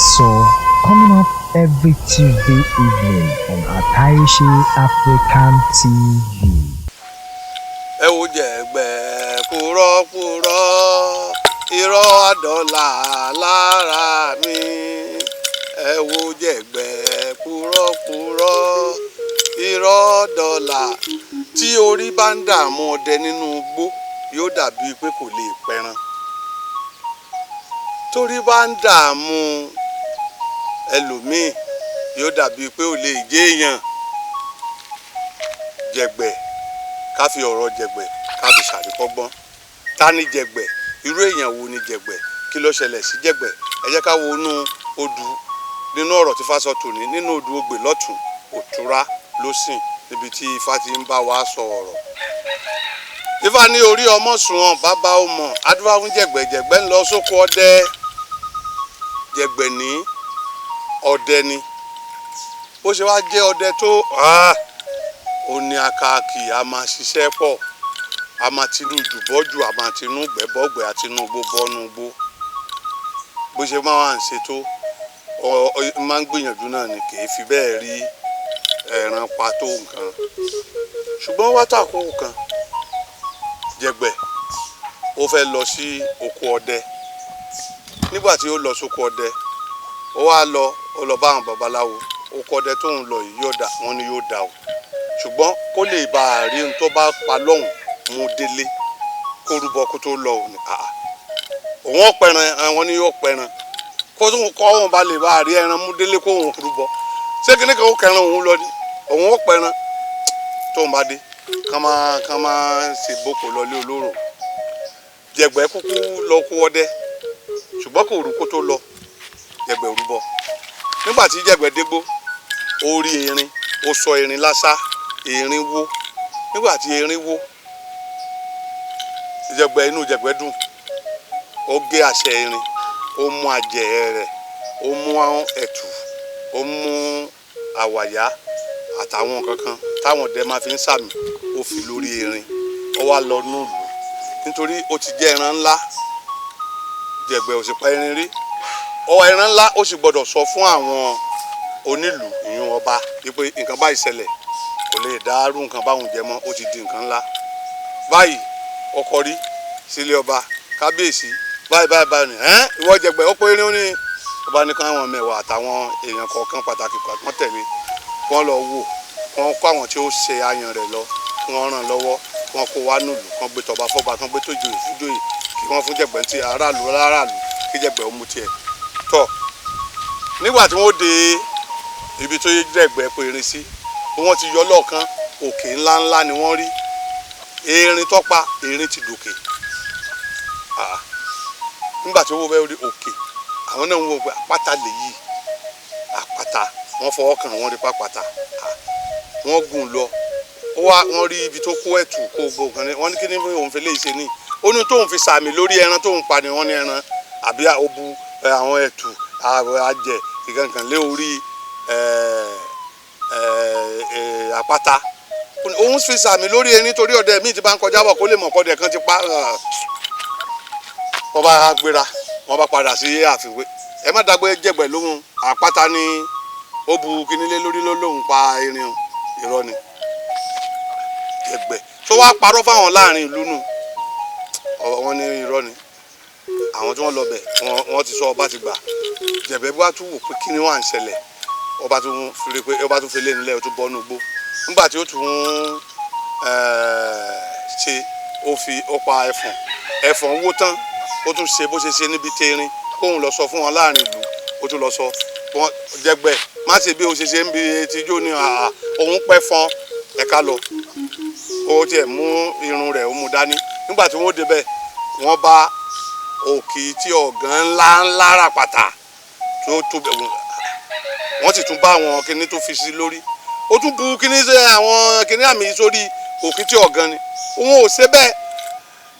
Ifásọ, coming up every Tuesday evening on Atayese African TV. Ẹ wo jẹ̀gbẹ́ purọ́purọ́, irọ́ àdọ́là lára mi. Ẹ wo jẹ̀gbẹ́ purọ́purọ́, irọ́ dọ́là. Tí orí bá ń dààmú ọdẹ nínú igbó, yóò dàbí pé kò lè pẹran. Torí bá ń dààmú ẹlòmíì, yóò dàbí pé ò lè jẹ́ èèyàn. Jẹ̀gbẹ́, ká fi ọ̀rọ̀ jẹ̀gbẹ́ ká fi ṣàríkọ́gbọ́n. Ta ni jẹ̀gbẹ́? Irú èèyàn wo ni jẹ̀gbẹ́? Kí ló ṣẹlẹ̀ sí jẹ̀gbẹ́? Ẹ jẹ́ ká wo inú odù nínú ọ̀rọ̀ tí Ifá sọ tòní, nínú odù Ogbè lọ́tún, òtúrá lósìn, níbi tí Ifá ti ń bá wa sọ ọ̀rọ̀. Ifá ní orí ọmọ sùn, bàbá ó mọ̀ adúlá fún jẹ̀gbẹ́. Jẹ̀gbẹ́ ń lọ sóko ọdẹ. Jẹ̀gbẹ́ ní ọdẹ ni. Bó ṣe wá jẹ́ ọdẹ tó, ó ní akáàkì, a máa ṣiṣẹ́ pọ̀, a máa tinú jùbọ́jù, a máa tinú gbẹ́bọ́gbẹ́, àti inú gbó bọ́nú gbó. Bó ṣe máa wà ń ṣe tó, máa ń gbìyànjú náà ni, kì í fi bẹ́ẹ̀ rí ẹran pa tó nǹkan. Ṣùgbọ́n wá tó àkókò kan, jẹ̀gbẹ́ ó fẹ́ lọ sí oko ọdẹ. Nígbà tí ó lọ sóko ọdẹ, ó wá lọ, ó lọ bá àwọn babaláwo. Oko ọdẹ tóun lọ yìí, yóò dà? Wọ́n ní yóò dà o, ṣùgbọ́n kó lè bá a rí ohun tó bá pa lọ́hùn mú délé, kó rúbọ kó tó lọ. Òní òun ọ̀pẹ̀ràn, àwọn ní yóò pẹ̀ràn, kó tó kọ́ òun bá lè bá a rí ẹran mú délé, kó òun rúbọ. Ṣé kíní kan ó kẹran òun lọ ni? Òun ọ̀pẹ̀ràn tóun bá dé, kán máa ṣe boko lọlé olóró. Jẹ̀gbẹ́ kúkú lọ kó ọdẹ, ṣùgbọ́n kò rú kó tó lọ. Jẹ̀gbẹ́ rúbọ. Nígbà tí jẹ̀gbẹ́ dégbó, ó rí erin, ó sọ erin lásà, erin wó. Nígbà tí erin wó, jẹ̀gbẹ́, inú jẹ̀gbẹ́ dùn. Ó gé àṣẹ erin, ó mú ajẹ rẹ̀, ó mú ẹ̀tù, ó mú àwàyá àtàwọn kankan táwọn ọdẹ máa fi ń sàmì, ó fi lórí erin, ó wá lọ núùlù, nítorí ó ti jẹ́ ẹran ńlá. Jẹ̀gbẹ́ ò sì pa erin rí ọ, ẹran ńlá. Ó sì gbọ́dọ̀ sọ fún àwọn onílùú, ìyún ọba, wípé nǹkan báyìí ṣẹlẹ̀, kò lè dá rú nǹkan báwọn jẹ mọ́, ó ti di nǹkan ńlá báyìí. Ọkọ rí sílé ọba, kábíyèsí, báyìí báyìí báyìí ni ẹ́n ìwọ jẹ̀gbẹ́ ó pé erin. Ó ní ọba ní káwọn mẹ́wàá àtàwọn èèyàn kọ̀ọ̀kan pàtàkì kan tẹ̀lé, kí wọ́n lọ wò, kí wọ́n kó àwọn tí ó ṣe ayan rẹ̀ lọ, kí wọ́n ràn lọ́wọ́, kí wọ́n kó wá nùlù, kí wọ́n gbé tọba fọ́ba, kí wọ́n gbé tó joyè fújòyè, kí wọ́n fún jẹ̀gbẹ́ tí aráàlú aráàlú, kí jẹ̀gbẹ́ ó mú tiẹ̀ tọ̀. Nígbà tí wọ́n dé ibi tó yẹ jẹ̀gbẹ́ pé erin sí, bí wọ́n ti yọ lọ́ọ̀kan, òkè ńláńlá ni wọ́n rí. Erin tọ́pa, erin ti dòkè. Nígbà tí wọ́n bẹ rí òkè, àwọn náà ń wò pé àpáta lèyí, àpáta. Wọ́n fọwọ́ kàn, wọ́n rí pàpàtà. Wọ́n gùn lọ, ó wá, wọ́n rí ibi tó kó ẹ̀tù, kó gbogbo nǹkan ní. Wọ́n ní kí ni òun fi léyìí ṣe ní? Ó ní tóun fi sàmì lórí ẹran tóun pa ni. Wọ́n ní ẹran àbí ó bu àwọn ẹ̀tù ajẹ ìkankan lé orí àpáta. Òun fi sàmì lórí erin torí ọdẹ míì tí bá ń kọjá bọ̀, kó lè mọ̀ kọ́dẹ kan ti pa. Wọ́n bá gbéra, wọ́n bá padà sí ààfin pé ẹ má dàgbé jẹ̀gbẹ́ lóhùn, àpáta ni ó bu kíní lé lórí ló lóhùn pa erin o. Irọ́ ni jẹ̀gbẹ́ tó wá parọ́ fáwọn láàrin ìlú nù. Ọ̀rọ̀ wọn ní irọ́ ni. Àwọn tí wọ́n lọ bẹ̀, wọ́n ti sọ, ọba ti gbà. Jẹ̀gbẹ́ bá tún wò pé kí ni wọ́n à ń ṣẹlẹ̀, ọba tún fi pé ọba tún fi lé nílẹ̀, ó tún bọ́ nùgbó. Nígbà tí ó tún ṣe, ó fi ó pa ẹfọ̀n. Ẹfọ̀n wó tán, ó tún ṣe bó ṣe ṣe níbi tẹrin, kóun lọ sọ fún wọn láàrin ìlú. Ó tún lọ sọ wọn, jẹgbẹ́ má ṣe bí o ṣe ṣe ń bi etijó ní òun pẹ́ fọn ẹ̀ka lọ. Ó tiẹ̀ mú irun rẹ̀, ó mú dání. Nígbà tí wọ́n débẹ̀, wọ́n bá òkì tí ọ̀gán ńlá ńlá ràpàtà tó tóbi. Wọ́n sì tún bá àwọn kinní tó fi sí lórí. Ó tún bu kinní sí àwọn kinní àmì sórí òkì tí ọ̀gán ni. Òun ò ṣe bẹ́ẹ̀,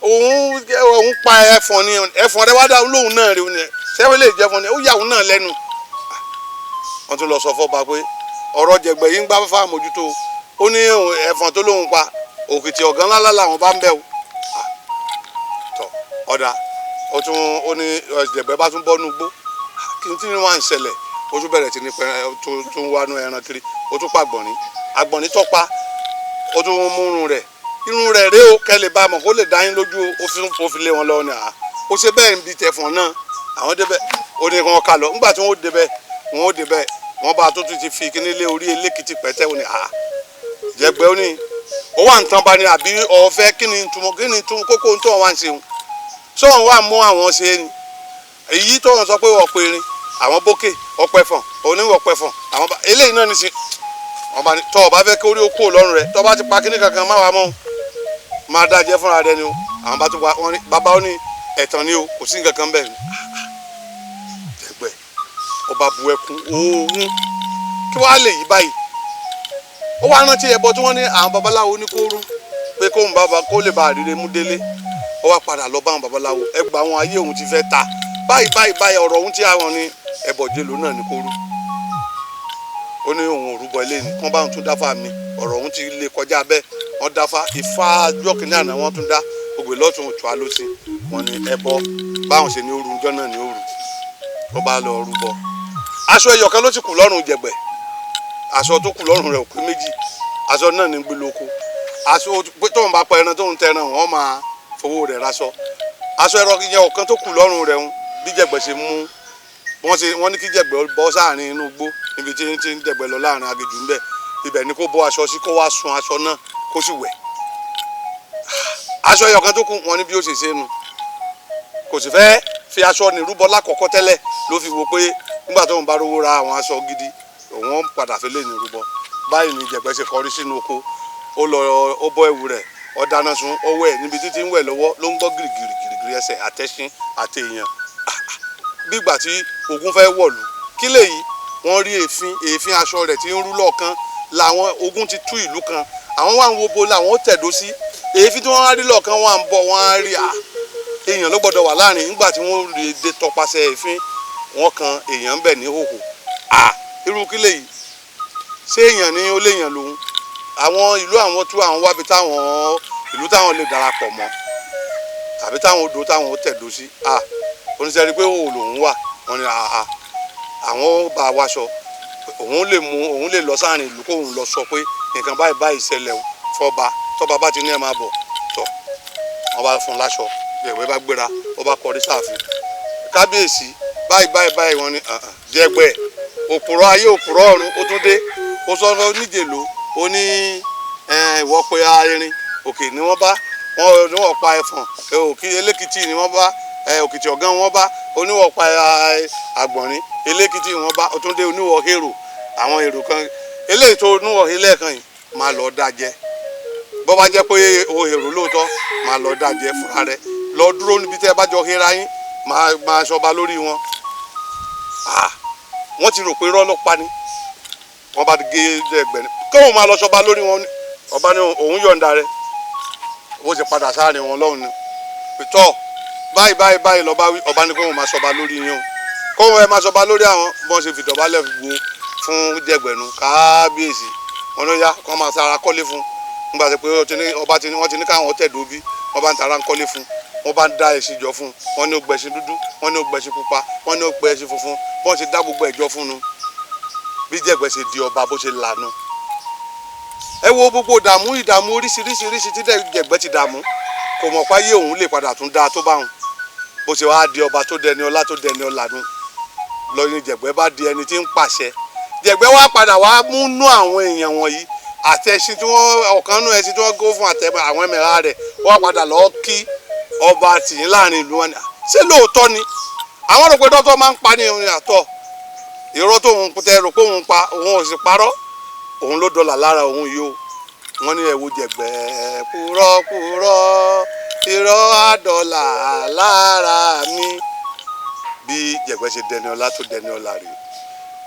òun pa ẹfọ̀n ni. Ẹfọ̀n rẹ wá dá lóhùn náà rí ni sẹ́wọ́n lè jẹ́ fún ni, ó yà òun náà lẹ́nu. Wọ́n tún lọ sọ fọ́ba pé ọ̀rọ̀ jẹ̀gbẹ́ yìí ń gbá fáwọn mójútó. Ó ní ẹfọ̀n tó lóhùn pa, òkìtì ọ̀gán ńlá làwọn bá ń bẹ̀ o. Tọ̀ ọ̀dà, ó tún ó ní jẹ̀gbẹ́ bá tún bọ́nú gbó. Kí n tí wọ́n à ń ṣẹlẹ̀? Ó tún bẹ̀rẹ̀ sí ní pẹran tó tún wá nú ẹran kiri. Ó tún pa àgbọ̀nrín, àgbọ̀nrín tó pa, ó tún mú irun rẹ̀, irun rẹ̀ rèé o, kẹ́ lè bá a mọ̀, kó lè dá yín lójú o. Ó fi lé wọn lọ́wọ́ ni. À ó ṣe bẹ́ẹ̀ ń bi tẹ̀fọ̀n náà. Àwọn débẹ̀, ó ní wọn kà lọ. Nígbà tí wọ́n ó débẹ̀, wọ́n ó débẹ̀, wọ́n bá tó tún ti fi kíní lé orí elékìtì pẹ́tẹ́. Ó ní à Jẹ̀gbẹ́, ó ní ó wà ń tán bá ní àbí ọ̀fẹ́? Kí ni túmọ̀, kí ni túmọ̀ kókó tó wà ń ṣeun sóun wà mú àwọn ṣe é ni? Èyí tó ń sọ pé ọ̀pẹ erin àwọn bókè ọ̀pẹ̀fọ̀n oníwọ̀pẹ̀fọ̀n àwọn bá eléyìí náà ní sí. Wọn bá ní tọ́ ọ bá fẹ́ kí orí ó kó lọ́rùn rẹ, tọ́ bá ti pa kíní kankan má wàá mọ́, máa dájẹ́ fúnra rẹ ni o. Àwọn bá tún wá wọn ní bàbá ó ní ẹ̀tàn ni o, kò sí nǹkan kan bẹ́ẹ̀ ni. Jẹ̀gbẹ́ ọba bu ẹkún oòrùn, kí wàá lè yí báyìí? Ó wá rántí ẹbọ tí wọ́n ní àwọn babaláwo ní kó rú pé kóun bàbá kó lè bá àríre mú délé. Ó wá padà lọ bá àwọn babaláwo. Ẹgbà àwọn ayé òun ti fẹ́ ta báyìí báyìí báyìí, ọ̀rọ̀ òun tí àwọn ní ẹbọ jèlò náà ní kó rú. Ó ní òun ò rúbọ ilé ni kí wọ́n bá òun tún dáfà mi, ọ̀rọ̀ òun ti lè kọjá bẹ́ẹ̀. Wọ́n dáfà Ifá jọ́kìnní àná, wọ́n tún dá ògbè lọ́tún òtún alósì. Wọ́n ní ẹbọ báwọn ṣe ní òru ọjọ́ náà ní òru. Ó bá lọ rúbọ. Aṣọ ẹyọ kan ló ti kù lọ́rùn Jẹ̀gbẹ́. Aṣọ tó kù lọ́rùn rẹ̀ ò pé méjì. Aṣọ náà ní gbé lóko. Aṣọ tóun bá pa ẹran, tóun tẹran, wọ́n máa fowó rẹ̀ raṣọ. Aṣọ ẹrọ yẹn ọ̀kan tó kù lọ́rùn rẹ̀ ń bí Jẹ̀gbẹ́ ṣe mú wọ́n ṣe wọ́n ní kí Jẹ̀gbẹ́ bọ́ sáàrin inú igbó níbi tí ń Jẹ̀gbẹ́ lọ láàrin aginjù ńbẹ. Ibẹ̀ ni kó bọ́ aṣọ sí, kó wá sun aṣọ náà, kó sì wẹ̀. Aṣọ ẹyọ kan tó kù, wọ́n ní bí ó ṣe ṣe nu. Kò sì fẹ́ fi aṣọ nìrúbọ lákọ̀ọ́kọ́ tẹ́lẹ̀, ló fi wo pé nígbà tóun bá rówó ra àwọn aṣọ gidi, òun padà fi lè nìrúbọ. Báyìí ni Jẹ̀gbẹ́ ṣe kọrí sínú oko. Ó lọ, ó bọ́ ẹ̀wù rẹ̀, ó dáná sun, ó wẹ̀. Níbi títí ń wẹ̀ lọ́wọ́ ló ń gbọ́ gìrìgìrì gìrìgìrì ẹsẹ̀ àtẹṣin àti èèyàn, bí ìgbà tí ogun fẹ́ wọ̀lú. Kí lèyí? Wọ́n rí èéfín, èéfín aṣọ rẹ̀ tí ń rú lọ́ọ̀kan. Làwọn ogun ti tú ìlú kan, àwọn wà ń wo bo làwọn ó tẹ̀dó sí. Èéfín tí wọ́n á rí lọ́ọ̀kan, wọ́n à ń bọ̀, wọ́n á rí à èèyàn ló gbọ́dọ̀ wà láàrin. Nígbà tí wọ́n rí dé tọpasẹ̀ èéfín, wọ́n kan èèyàn ń bẹ̀ ní hòhò. À irú kí lèyí? Ṣé èèyàn ni ó léèyàn lòun? Àwọn ìlú àwọn tú àwọn wábi táwọn ìlú táwọn lè darapọ̀ mọ́ tàbí táwọn odò táwọn ó tẹ̀dó sí. À oníṣẹ́ rí pé òun lòun wà. Wọ́n ní àà àwọn ó bá a wáṣọ, òun lè mú òun lè lọ sáàrin ìlú, kóun lọ sọ pé nǹkan báyìí báyìí ṣẹlẹ̀ fọba. Tọba bá ti ní ẹ máa bọ̀ tọ̀, wọ́n bá fún un láṣọ. Ìwé bá gbéra, ó bá kọrí sáàfin. Kábíyèsí, báyìí báyìí báyìí. Wọ́n ní Jẹ̀gbẹ́ òpùrọ̀ ayé, òpùrọ̀ ọ̀run, ó tún dé. Ó sọ níjèló, ó ní ìwọ pé arin òkè ni wọ́n bá wọ́n ní wọ́n pa ẹfọ̀n òkè elékìtì ni wọ́n bá òkìtì ọ̀gán wọ́n bá oníwọ̀ pa àgbọ̀nrín elékìtì wọ́n bá. Ó tún dé, oníwọ̀ hèrò àwọn èrò kan eléyìí tó oníwọ̀ lẹ́ẹ̀kan yìí máa lọ dájẹ́. Bọ́ bá jẹ́ pé o èrò lóòótọ́, máa lọ dájẹ́ fúnra rẹ̀, lọ dúró níbi tẹ́ ẹ bá jọ hera yín, máa ṣọba lórí wọn. Wọ́n ti rò pé irọ́ ló pa ni. Wọ́n bá gé ẹgbẹ́ ni kóun máa lọ ṣọba lórí wọn. Ọba ní òun yọ̀ǹda rẹ̀. Bó ti padà sáàrin wọn lọ́hùn ni tọ́ báyìí báyìí báyìí lọ́ba wí. Ọba ní kóun máa ṣọba lórí yín o, kóun ẹ máa ṣọba lórí àwọn. Bọ́n ṣe fìdọ̀bálẹ̀ wo fún Jẹ̀gbẹ̀nu. Kábíyèsí, wọn ló yá kó máa sára kọ́lé fún. Nígbà tí pé ọba ti ní wọ́n ti ní káwọn tẹ̀dó bí wọ́n bá ń tara ń kọ́lé fún, wọ́n bá ń dá ẹṣin jọ fún. Wọ́n ní ó gbẹṣin dúdú, wọ́n ní ó gbẹṣin pupa, wọ́n ní ó gbẹ ẹṣin funfun. Bọ́n ṣe dá gbogbo ẹ̀jọ́ fún nu. Bí Jẹ̀gbẹ́ ṣe di ọba, bó ṣe lànà. Ẹ wo gbogbo ìdààmú, ìdààmú oríṣiríṣiríṣi tí Jẹ̀gbẹ́ ti dààmú, kò mọ̀ páyé òun lè padà tún dáa tó bá òun. Bó ṣe wáá di ọba tó dẹni ọlá, tó dẹni ọlà nu. Lọ́yìn Jẹ̀gbẹ́ bá di ẹni tí ń pàṣẹ. Jẹ̀gbẹ́ wá padà wá múnú àwọn èèyàn wọ̀nyí àti ẹṣin tí wọ́n ọ̀kan nú ẹṣin tí wọ́n gó fún àtẹ àwọn ẹmẹ̀rà rẹ̀, wọ́n padà lọ́ọ́ kí ọba tìyín láàrin ìlú wọn ni. Ṣé lóòótọ́ ni àwọn rò pé dọ́tọ́ máa ń pa ní ìrìn àtọ̀? Irọ́ tóun tẹ rò pé òun pa, òun ò sì parọ́, òun ló dọlà lára òun yìí o. Wọ́n ní ẹ wo Jẹ̀gbẹ́ purọ́ purọ́, irọ́ àdọ́là lára mi. Bí Jẹ̀gbẹ́ ṣe dẹni ọlá tó dẹni ọlá rèé.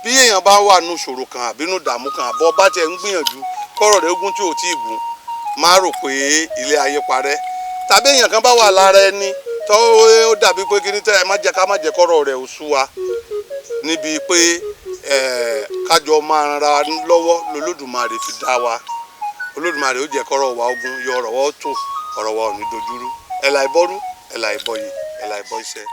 Bí èèyàn bá wà nù ṣòro kan àbí nù dààmú kan, àbọ̀ bá tiẹ̀ ń gbìyànjú kọ́rọ̀ rẹ̀ ogun tí ò tí ì gùn, má rò pé ilé ayé parẹ́. Tàbí èèyàn kan bá wà lára ẹni tó ó dàbí pé kí ní tẹ́ ẹ má jẹ́ ká má jẹ́ kọ́rọ̀ rẹ̀ ò sú wa níbi pé kájọ máa ra lọ́wọ́ lOlódùmarè fi dá wa. Olódùmarè ó jẹ́ kọ́rọ̀ wa ogun yọ, ọ̀rọ̀ wa ó tò, ọ̀rọ̀ wa ò ní dojúrú. Ẹ̀là ìbọ́rú, ẹ̀là ìbọyè, ẹ̀là ìbọ iṣẹ́.